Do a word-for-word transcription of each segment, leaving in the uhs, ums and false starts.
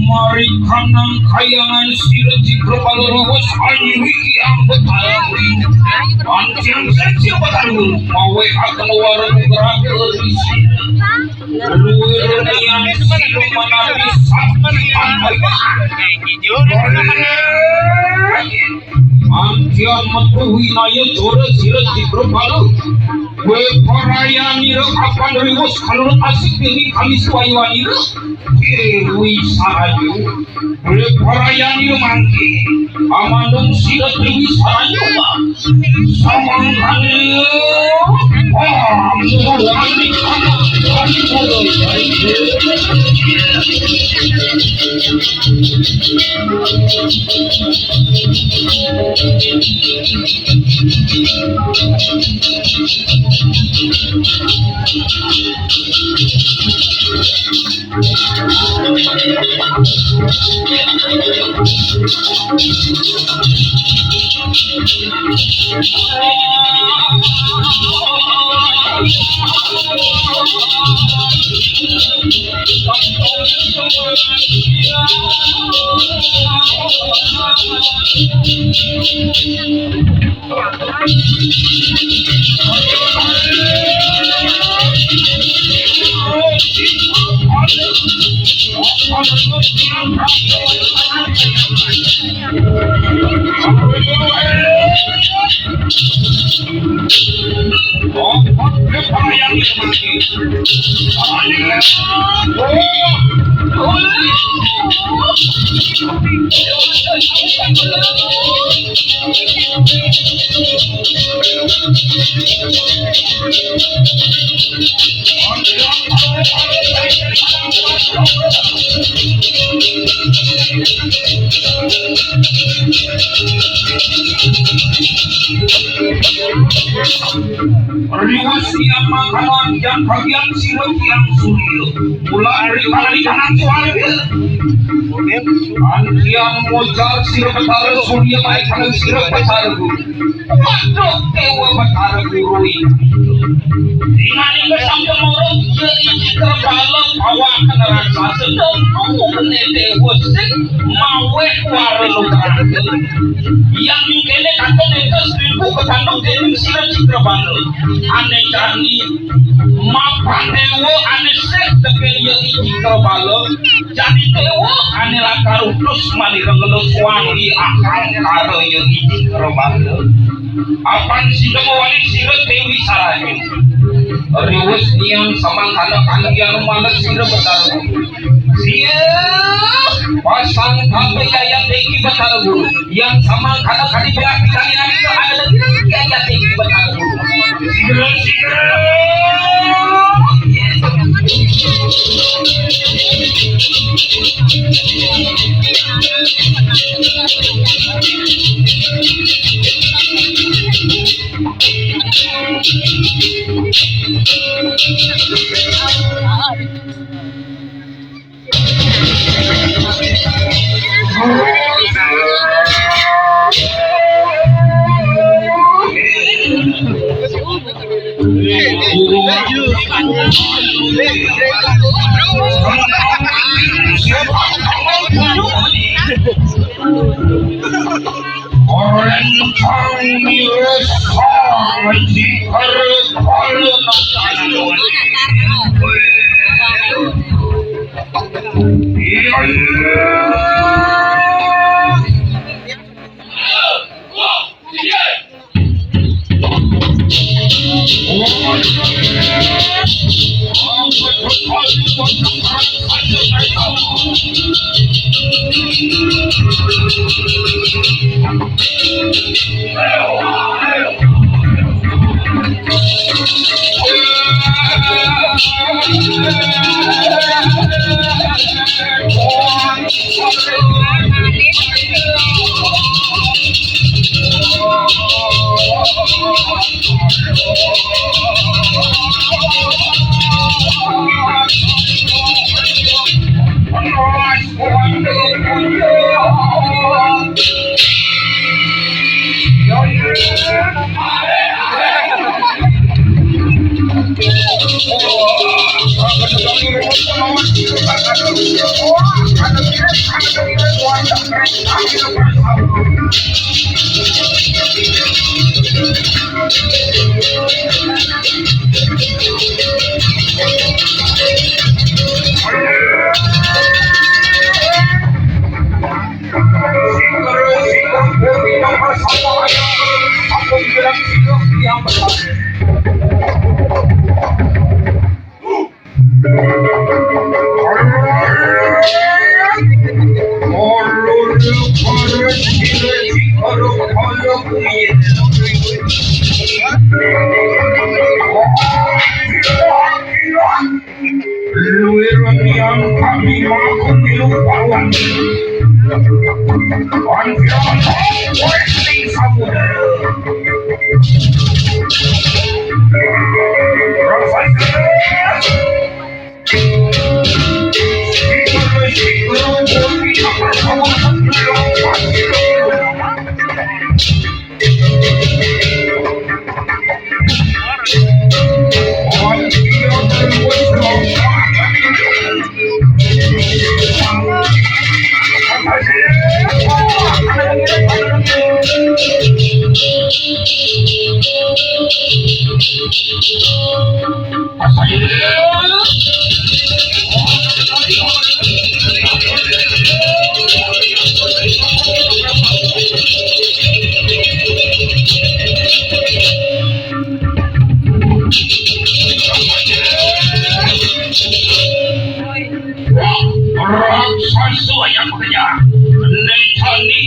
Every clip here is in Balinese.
Mari kanang kayangan sira jika pangruwes ayu iki ambet ayu. Antiang sing sira pataru mawe akan warung gerak berisi. Luwir yang sira manapi sakti. Antiang metu winaya jora sira jika pangruwes. Kowe parayani ro kapan riwes kalurut asik dening kalis wayu anira. Dewi Sarayu. Kowe parayani ro mangke. Amandung sira Dewi Sarayu. Samangkane. Riwes yang makanan yang bagian sira tiang surya. Mula rikala di kanan swarga. Antiang mocal sira Betara Surya, baik kanan sira Betara Guru. Waduh, Dewa Betara Guru iki. Dinaning kesampun murung, ya iki kerbala bawa kena raksasa, dan nunggu kene Dewa sing maweh wara lugraga. Yang mingkene katon itu seribu kebandung dening sira Cakrawala. Ane jani mapan dewa ane sek teke ya iki kerbala. Jani dewa ane lakar utus mani rengelo swangi akal karo ya iki kerbala. Apan sida mawali sira Dewi Sarayu. Riwes niang samangkana kandian males sira Betara Guru. Siap, pasang kape yayat iki Betara Guru. Yang samangkana kadi pengakti kali nani ke ada lagi yayat iki Betara Guru. Sigra, sigra. Orang kang mirsa jikar kala. Iya, iya. Luwiran yang kami maku milu pawan. Antiran wrestling samudra. Rafael. Raksasa yang bekerja. Neng Sani,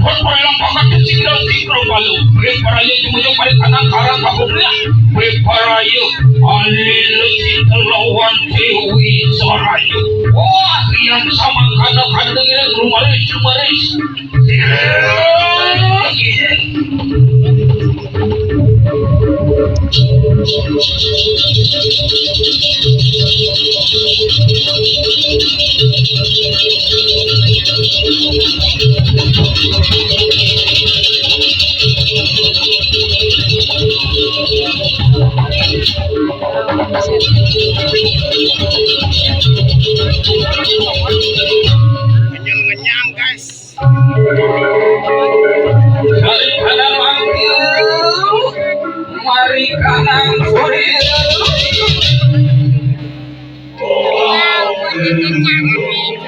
buat para yang pakai tu sing dan sing kru palu. Beri para yang cuma yang paling kanan karang kampung dia. Beri para yang alil kita lawan Dewi Saraya. Wah, yang sama kanak-kanak dengan rumaris, rumaris. Kenyang-kenyang, guys. Daripada manggil, mari kanang sore.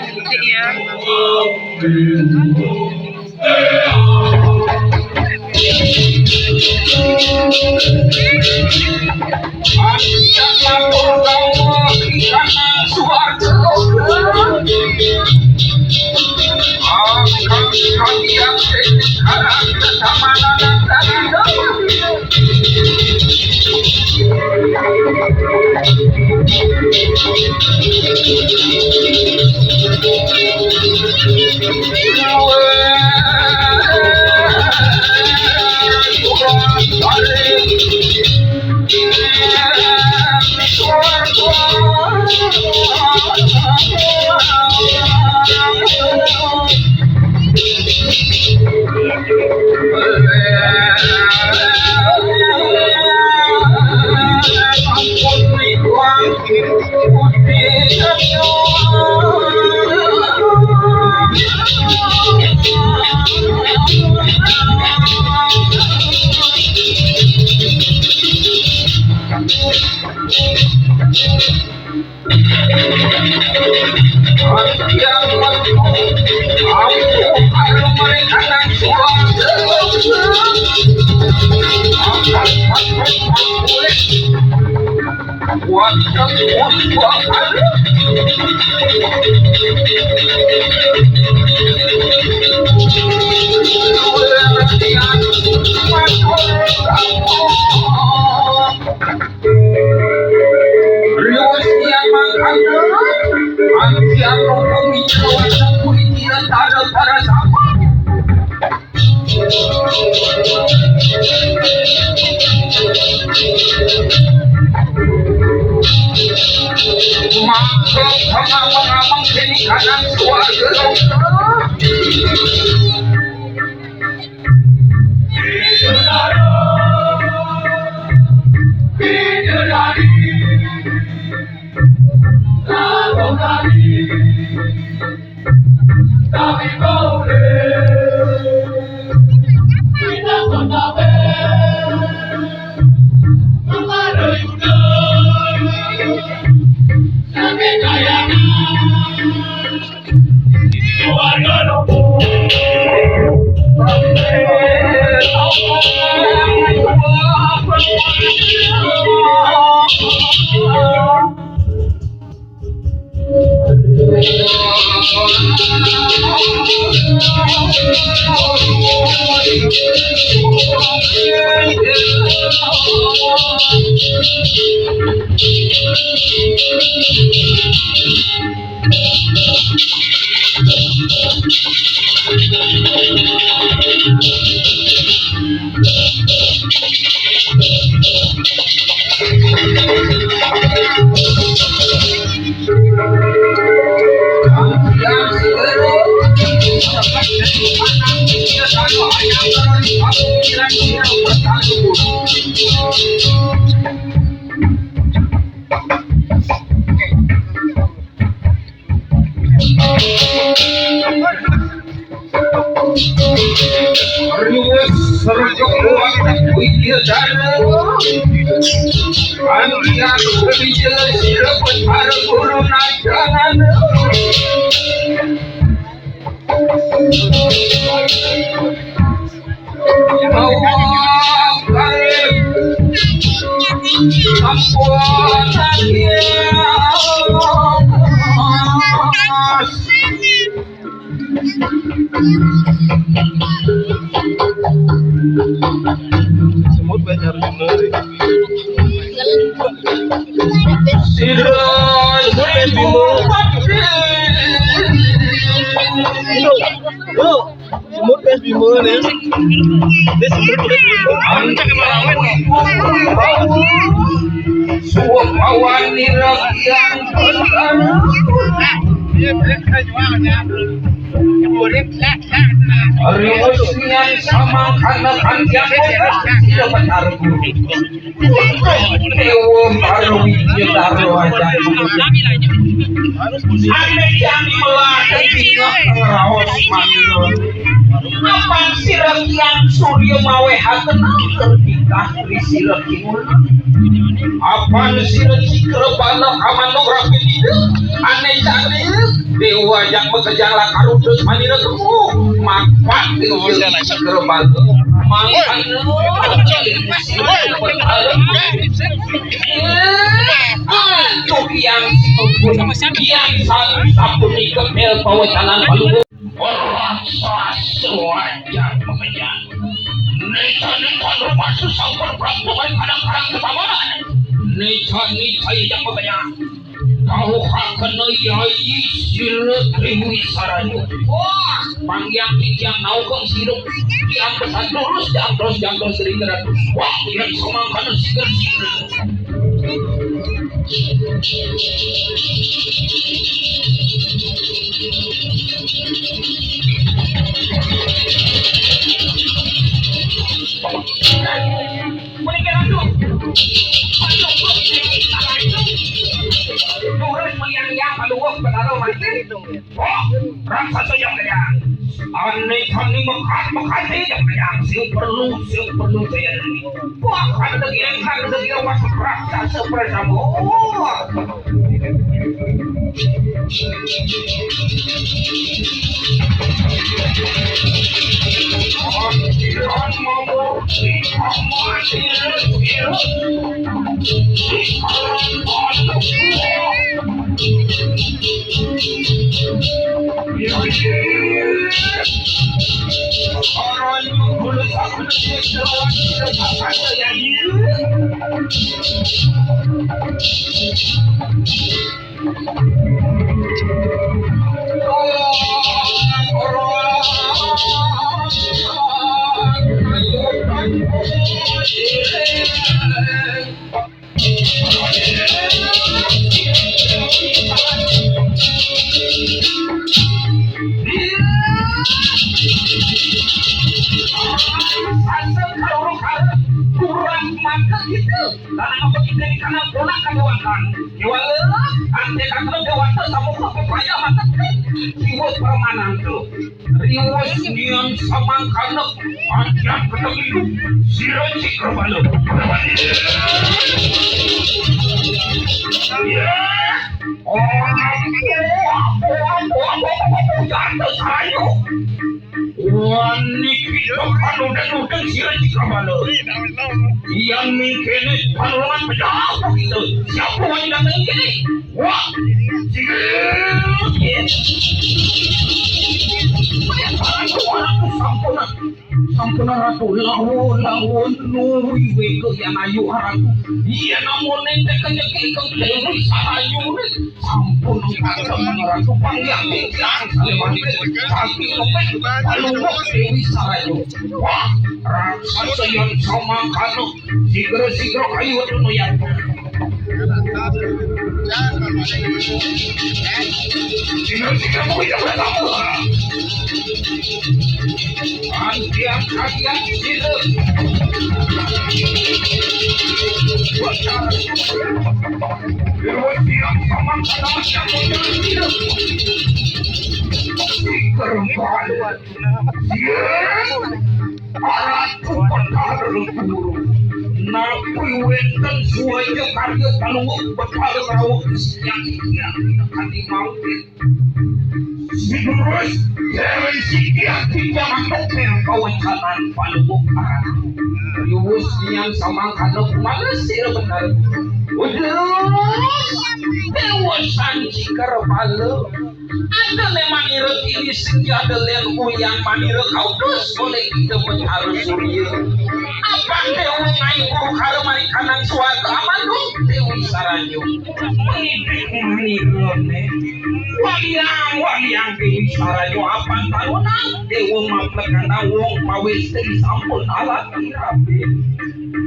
Iya. Riwes serjok kuat widya dana. Antian kupijel sira Betara Guru Nadana. Bahwa kalih sampun. Semut banyak bener. Sira semut bima. Semut bima nih. Ini semut bima. Suwapawan nira yang pertama. Riwes nian samangkana kantiang sira Betara Guru. Dewa Parwiji Darwa Jati. Ane yang melatih dina ngraos manira. Apan sira Kian Surya mawehaken tingkah ri sira Kiwul. Apan sira Cikra Bala kamanung rapi tidak ane jane. Dewa yang makejang lakar utus manira temu. Mapan sira Cikra Bala. Mangkana. Aduh, yang sampun, yang sampun iket mel pawecanan paluhur. Ora sasuwajar pemenya. Nika-nika rupa susah berperang dengan kadang-kadang ketawa. Nika-nika yang pemenya. Kau hakena yai sila Triwi Saranya. Wah, panggian titiang naukeng sira. Tiang pesan lurus, jangkos, jangkos, sering. Wah, yang semangkana sigar sila. Nurut meliang-liang paluwuh Betara mati. Oh, raksasa yang kejang. Ane kami mekat-mekati yang kejang. Sing perlu, sing perlu jaya demi. Wah, ada lagi yang ada lagi yang masuk raksasa bersama. Oh. Pikiran mamurti amat ilmu. Pikiran Kurang mata gitu. Karena apa kita di kanan bola kadewatan. Kiwala, ante kakna dewata sama kok pepaya mata. Kiwat permanan tuh. Riwes nian samangkana, ancak ketemu hidup, sira cik kebala. Ya. Oh, oh, oh, oh, oh, oh, jatuh sayuk. Wani kita panudan-nudan sira cik kebala. Yang mungkin panudan pecah kita. Siapa yang datang ini? Wah, jigil. Sampunan, sampunan ratu, lawan, lawan, nuwi wega yang ayu ratu. Iya namun nente kejeki keng dewi sarayu. Sampun kacem ratu panjang bintang saleman. Tapi lepek palungok dewi sarayu. Wah, raksasa yang sama kanu. Sigra-sigra kayu anu ya. Sigra-sigra kayu anu ya. Antian-antian sigra. Dewa siap paman sama siapa yang sigra. Sigra. Aratu Betara Guru. Napi wenten suwaya karya panuwun Betara Guru siang siang kadi mangkin. Sidurus dewe sikian tiga mantuk kawencanan panuwun Aratu. Riwus nian samangkana kumalesir bener. Uduh, dewa sanci kerbala. Ada ne manira kini senja ada len uyang manira kautus oleh kita Betara Surya. Apa dewa ngai guru karo marikanang suatu amandung Dewi Saranyo. Mengidik manira ne. Waliang, waliang Dewi Saranyo apan taruna dewa maplekana wong pawis Dewi sampun alati rapi.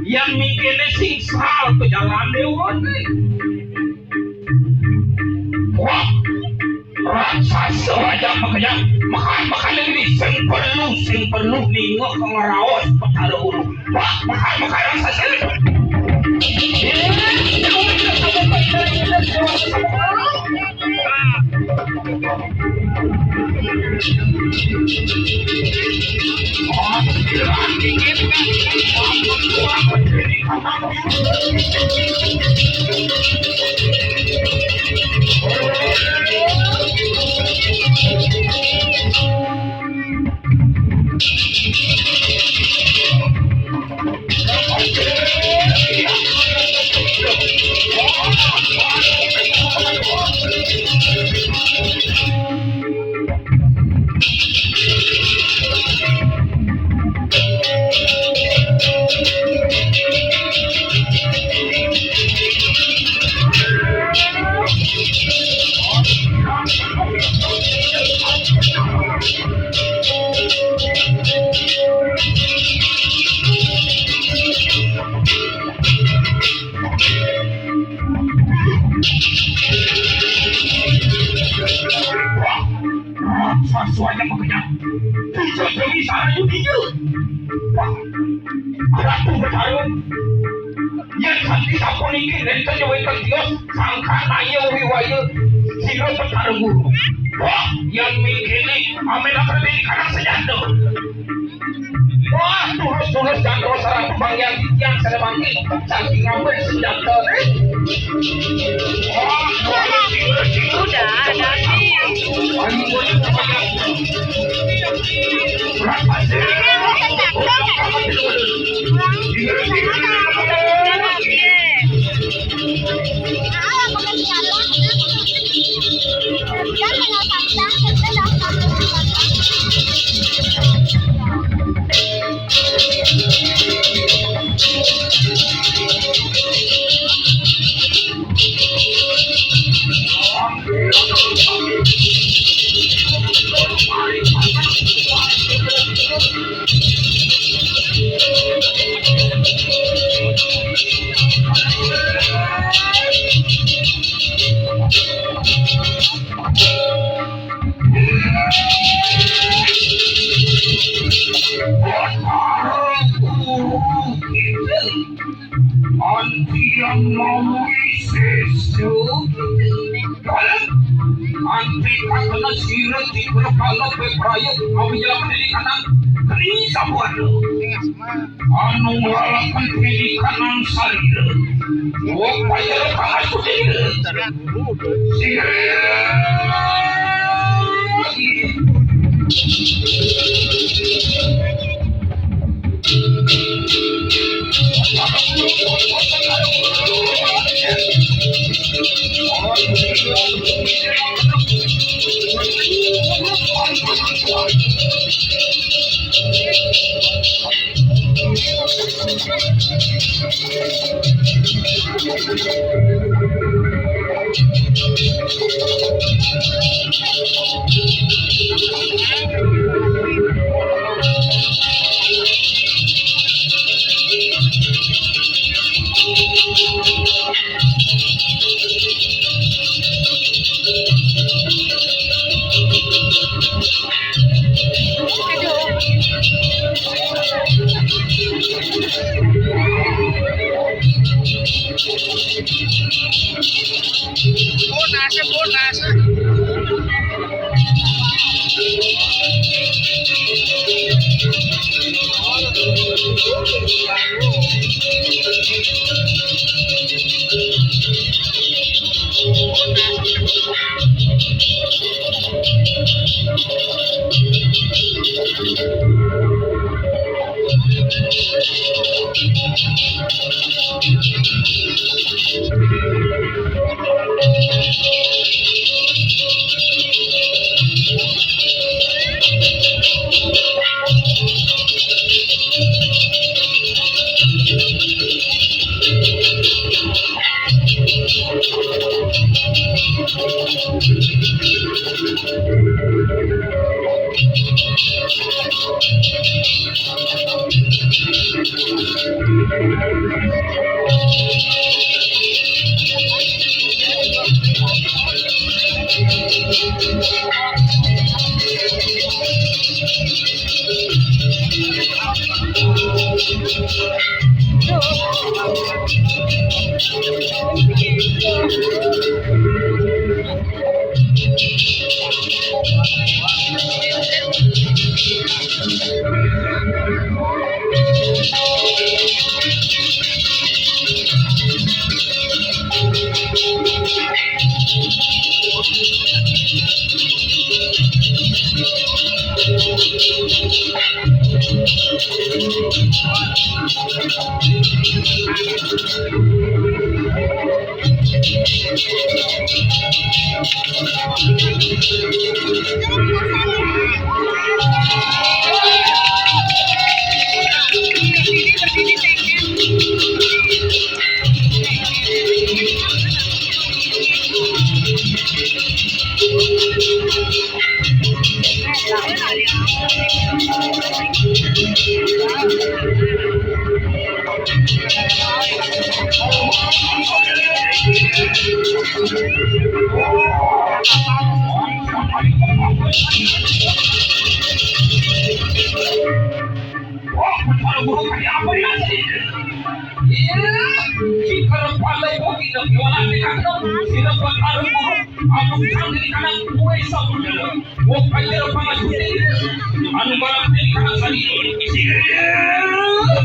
Yang mikirnya sing sal pejalan dewa ne. Wah, raksasa wajah makanya, makan makan ini sing perlu, sing perlu ningok ngeraos Betara Guru. Wah, makan makan raksasa ini. Raksasa yang mengenyang. Tiga Dewi Sarayu tiga. Wah, Ratu Betara. Yang sakti sampun niki nenten wenten tios sangkan ayo wiwaya sira Betara Guru. Wah, yang mikirnya amin apa di karang senjata. Wah, tulus-tulus dan terus sarang kembang yang titiang sada mangkin. Saking ngambil senjata, eh. Wah, tulus, tulus, tulus. Udah, ada nih. Ayo, boleh, boleh. Berapa sih? Iya, iya, iya. Kakana sira tiga pala pepraya, awi jalan pendidikan nang kering sabuan. Anu ngalahkan pendidikan nang salira. Upaya pangasuh diri. Sira. Iya, jika pada bukit dan kawanan di kandang, sila bertarung buruk, amun kami di kandang kue sabun dalam. Wong kaya pangasuh diri, anu balap di kandang sani. Iya,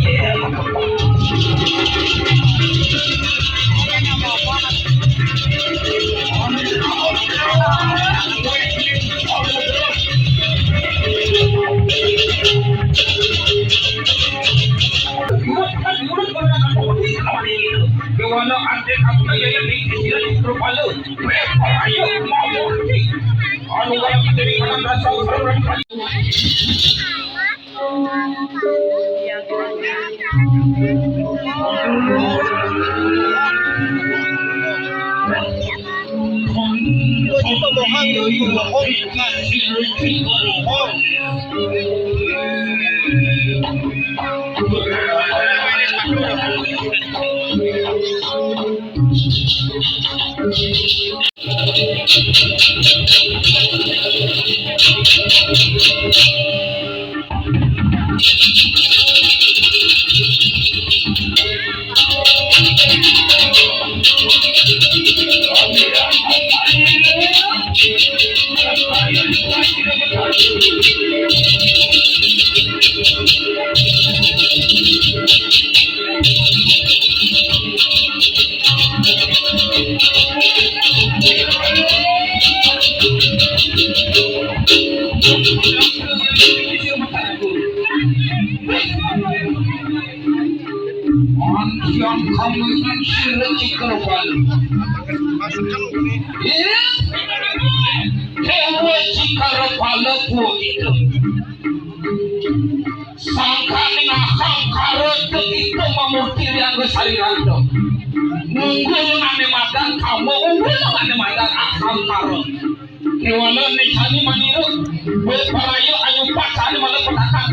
iya. Anu Antiang kamu sira cikal bal. Ih, dewa cikal bal puji. Sangkaning aham karot ito mamurti riangga sariranta. Nunggul ane madan kamu, unggul ane madan aham karot. Kewalan necani maniru, beparaya anyupat cani malah petakat.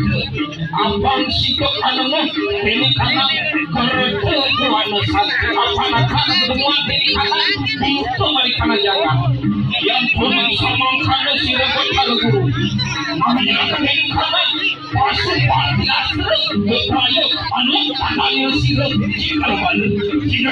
Abang sikap anemu, ini kana kereta kuana satu. Apa nakak ketemuan ini kana, buta mari kana jaga. Yang pun samang kana sira kala guru. Mami akan ini kana, Pasupati asli, beprayo, anu, tandanya sira, jika bala. Jika